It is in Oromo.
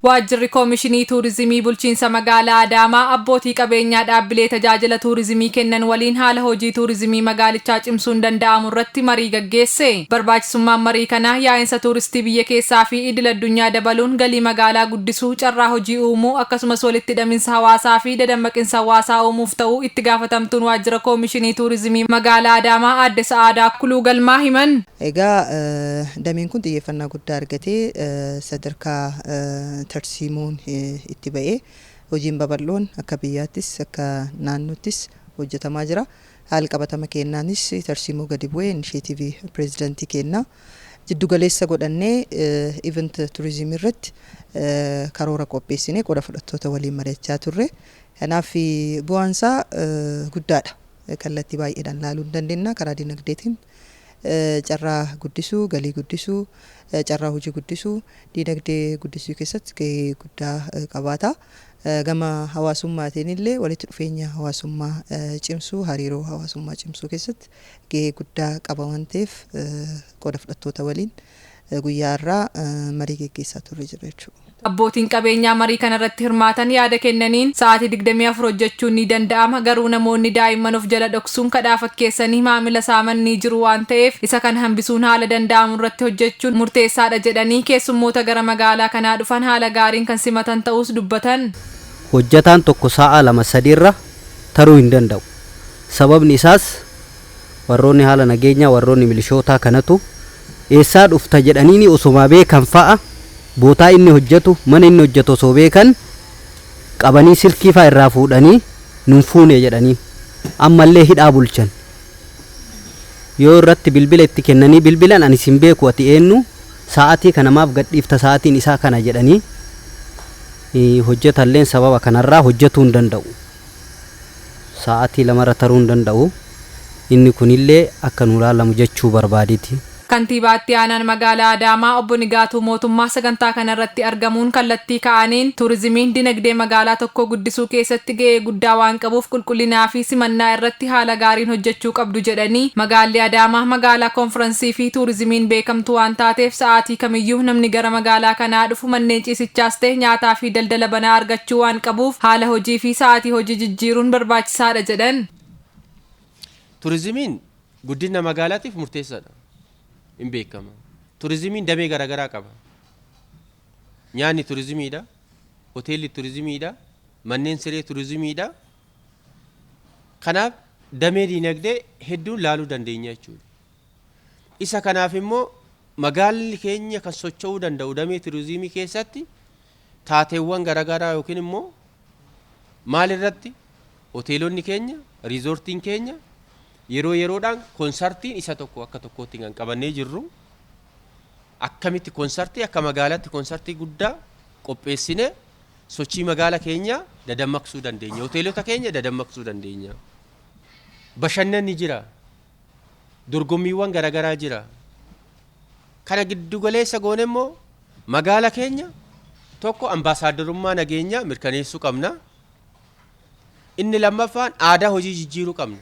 Waajjirri Koomishinii Tuurizimii Bulchiinsa Magaalaa Adaamaa abbootii qabeenyaa dhaabbilee tajaajila tuurizimii kennan waliin haala hojii tuurizimii magaalichaa cimsuun danda'amu irratti marii gaggeesse. Barbaachisummaan marii kanaa yaa'insa tuuristii biyya keessaa fi idil addunyaa dabaluun galii magaalaa guddisuu, carraa hojii uumuu akkasumas walitti hidhaminsa hawaasaa fi dadammaqinsa hawaasaa uumuuf ta'uu itti gaafatamtuun Waajjira Koomishinii Tuurizimii Magaalaa Adaamaa Aadde Sa'aadaa Kuluu Galmaa himan. Egaa dameen kun xiyyeeffannaa guddaa argatee sadarkaa tarsiimoon itti ba'ee hojiin babal'oon akka biyyaattis akka naannoottis hojjetamaa jira. Haala qabatama kennaanis tarsiimoo gadi bu'ee inisheetiivii pireezidantii kennaa jiddu galeessa godhannee event turizimii irratti karoora qopheessinee qooda fudhattoota waliin mari'achaa turre. Kanaaf bu'aan isaa guddaadha. Kallattii baay'eedhaan ilaaluu hin dandeenya. Karaa dinagdeetiin carraa guddisuu, galii guddisuu, carraa hojii guddisuu, dinagdee guddisuu keessatti gahee guddaa qabaata. Gama hawaasummaatiin illee walitti dhufeenya hawaasummaa cimsuu, hariiroo hawaasummaa cimsuu keessatti gahee guddaa qaba waan ta'eef qooda fudhattoota waliin guyyaa irraa marii geggeessaa turre jira jechuudha. Abbootiin qabeenyaa marii kanarratti hirmaatan yaada kennaniin sa'aatii 24 hojjechuun ni danda'ama, garuu namoonni daa'imman of jala dhoksuun kadhaa fakkeessanii maamila saaman ni jiru waan ta'eef isa kan hambisuun haala danda'amu irratti hojjechuun murteessaadha jedhanii keessummoota gara magaalaa kanaa dhufan haala gaariin kan simatan ta'us dubbatan. Hojjetaan tokko sa'a 2 sadiirra taruu hin danda'u. Sababni isaas warroonni haala nageenyaa, warroonni milishootaa kanatu eessaa dhufta jedhanii osoma beekan fa'a bootaa inni hojjetu, mana inni hojjetu osoo beekan qabanii silkii fa'a irraa fuudhanii nun fuune jedhanii ammallee hidhaa bulchan. Yoo irratti bilbila itti kennanii bilbilan ani sin beeku, ati eenyu, sa'aatii kana maaf gadhiifta, sa'aatiin isaa kana jedhanii hojjetalleen sababa kanarraa hojjetuu hin danda'u. Sa'aatii 2rra taruu hin danda'u. Inni kunillee akka nu ilaalamu jechuu barbaaditi. Kantiibaatti aanaan magaalaa Adaamaa obbo Nigaatuu Mootummaa sagantaa kanarratti argamuun kallattii ka'aniin tuurizimiin dinagdee magaalaa tokkoo guddisuu keessatti ga'ee guddaa waan qabuuf qulqullinaa fi simannaa irratti haala gaariin hojjechuu qabdu jedhanii, magaalli Adaamaa magaalaa koonfiransii fi tuurizimiin beekamtu waan taateef sa'aatii kamiyyuu namni gara magaalaa kanaa dhufu manneen ciisichaas ta'e nyaataa fi daldala banaa argachuu waan qabuuf haala hojii fi sa'aatii hojii jijjiiruun barbaachisaadha jedhan. Turizimiin guddina magaalaatiif murteessaadha. Hin beekama. Turizimiin damee garaagaraa qaba. Nyaanni turizimiidha. Hoteelli turizimiidha. Manneen siree turizimiidha. Kanaaf damee diinagdee hedduun laaluu dandeenya jechuudha. Isa kanaaf immoo magaalli keenya kan socho'uu danda'u damee turizimii keessatti taateewwan garaagaraa yookiin immoo maalirratti hoteelonni keenya, riizoortiin keenya yeroo yeroodhaan konsartiin isa tokko akka tokkootti kan qabannee jirru, akkamitti konsartii akka magaalaatti konsartii guddaa qopheessine sochii magaala keenyaa dadammaqsuu dandeenya, hoteelota keenya dadammaqsuu dandeenya. Bashannanni jira, dorgommiiwwan garaagaraa jira. Kana giddugaleessa goone immoo magaala keenya tokko ambaasaadarummaa nageenyaa mirkaneessuu qabna. Inni lammaffaan aadaa hojii jijjiiruu qabna.